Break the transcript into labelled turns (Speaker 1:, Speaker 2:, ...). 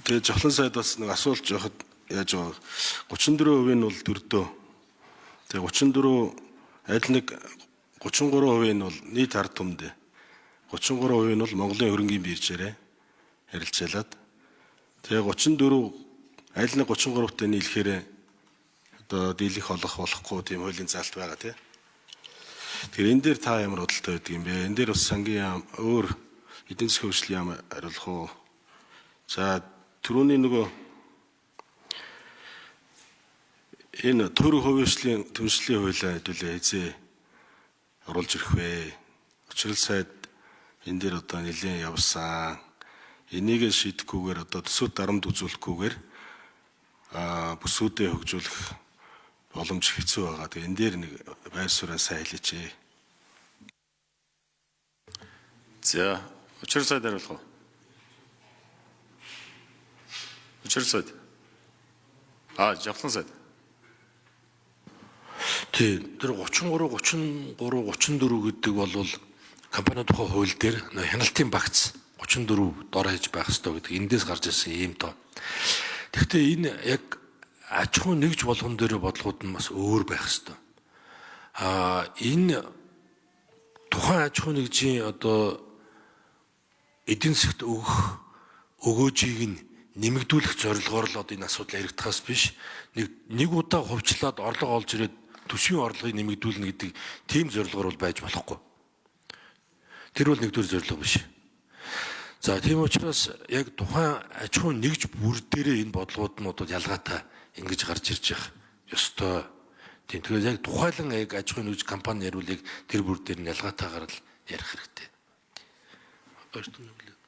Speaker 1: Тэгээ Жавхлан сайд бас нэг асуулт жооход яаж байгаа 34% нь бол төрдөө. Тэгээ 34 аль нэг 33% нь бол нийт ард түмэндээ. 33% нь бол Монголын хөрөнгийн биржээрээ харилцаалаад тэгээ 34 аль нэг 33-тай нийлэхээр одоо дийлэх олох болохгүй тийм хуулийн заалт байгаа тий. Тэгэхээр энэ дээр та ямар бодолтой байдаг юм бэ? Энэ дээр бас сангийн яам өөр эдийн засгийн хөгжлийн яам хариулах уу? За түрүүний нөгөө энэ төр хувийн түншлэлийн хуулиа хэдүүлээ хэзээ оруулж ирэх вэ? Учрал сайд энэ дээр одоо нэлээд явсан. Энийг шийдэхгүйгээр одоо төсөөт дарамт үзүүлэхгүйгээр бүсүүдээ хөгжүүлэх боломж хэцүү байгаа. Тэгээ энэ дээр нэг байр сууриа сайн хэлээч ээ.
Speaker 2: За, учир сайд хариулах уу? Учир сайд. Жавхлан сайд.
Speaker 3: Тий, тэр 33 33 34 гэдэг бол компани тухай хууль дээр хяналтын багц 34 дор хаяж байх ёстой гэдэг эндээс гарч ирсэн ийм тоо. Тэгэхдээ энэ яг аж ахуй нэгж болгон дээр бодлогууд нь бас өөр байх ёстой. Энэ тухайн аж ахуй нэгжийн одоо эдийн засагт өгөх өгөөжийг нь нэмэгдүүлэх зорилгоор л одоо энэ асуудал яригдахаас биш нэг удаа хувьчлаад орлого олж ирээд төсвийн орлогыг нэмэгдүүлнэ гэдэг тийм зорилгоор бол байж болохгүй. Тэр бол нэгдүгээр зорилго биш. За тийм учраас яг тухайн аж ахуй нэгж бүр дээрээ энэ бодлогууд нь одоо ялгаатай ингэж гарч ирж явах ёстой. Тийм тэгэхээр яг тухайлан яг аж ахуйн нэгж компани яриулыг тэр бүр дээр нь ялгаатайгаар л ярих хэрэгтэй. Баярлалаа.